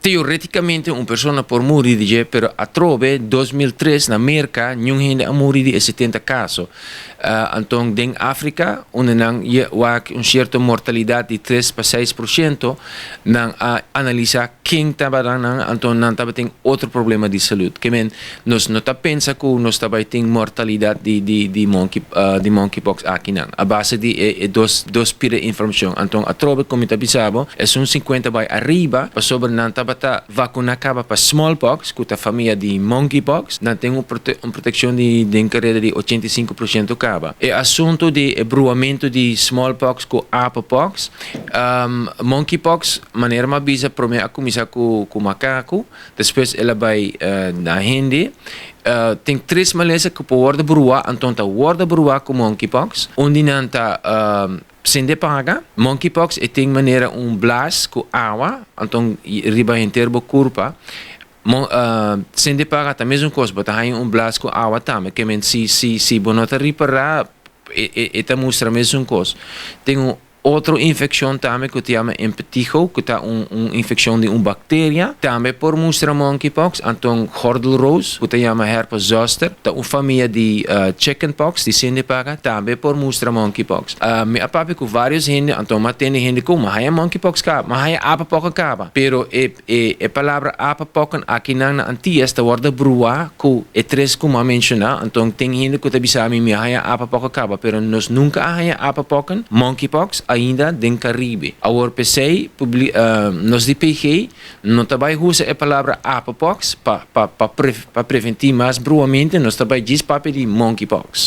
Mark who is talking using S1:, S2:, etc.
S1: Teoreticamente un persona por muri di dje, pero atrobe 2003 na Merca niun hende a muri di e 70 caso. Anto den Africa, unda nan wak un cierto mortalidad di 3 pa 6%, nan a analisa ken tabata nan, anto nan tabatin otro problema di salud. Ke men nos no ta pensa ku nos ta bai tin mortalidad di monkeypox akinan a base di e dos pida informacion. Anto atrobe, con mi ta bisa bo, esun 50 bai ariba, pasobra nan tabata vacuna caba pa smallpox, cu ta famia di monkeypox, nan tin un proteccion di den careda di 85% caba. E asunto di e bruamento di smallpox cu apenpox, monkeypox, manera m'a bisa, prome a cuminsa cu macaco, despues el a bai na hende. Tin tres malesa cu por wordo brua, anto ta wordo brua cu monkeypox. Un di nan ta sende paga. Monkeypox e tin manera un blaas cu awa, anto riba henter bo curpa. Sende paga ta mesun cos, bo ta haya un blaas cu awa tambe, ke men si bo no ta ripara, e ta mustra mesun cos. Tin un otro infeccion tambe cu ta yama impetigo, cu ta un infeccion di un bacteria, tambe por mustra monkeypox. Anto gordelroos, cu ta yama herpes zoster, ta un famia di chickenpox, di sende paga, tambe por mustra monkeypox. Mi a papia cu varios hende, anto m'a tende hende cu m'a haya monkeypox caba, m'a haya apenpokken caba, pero e palabra apenpokken akinan na Antillas ta wordo brua cu e tres cu m'a menciona. Anto tin hende cu ta bisa mi, "Mi a haya apenpokken caba," pero nos nunca a haya apenpokken, monkeypox, ainda den Caribe. Awor p'esey, nos di PG no ta bay usa e palabra apenpox pa preveni mas bruamento, nos ta bay djis papia di monkeypox.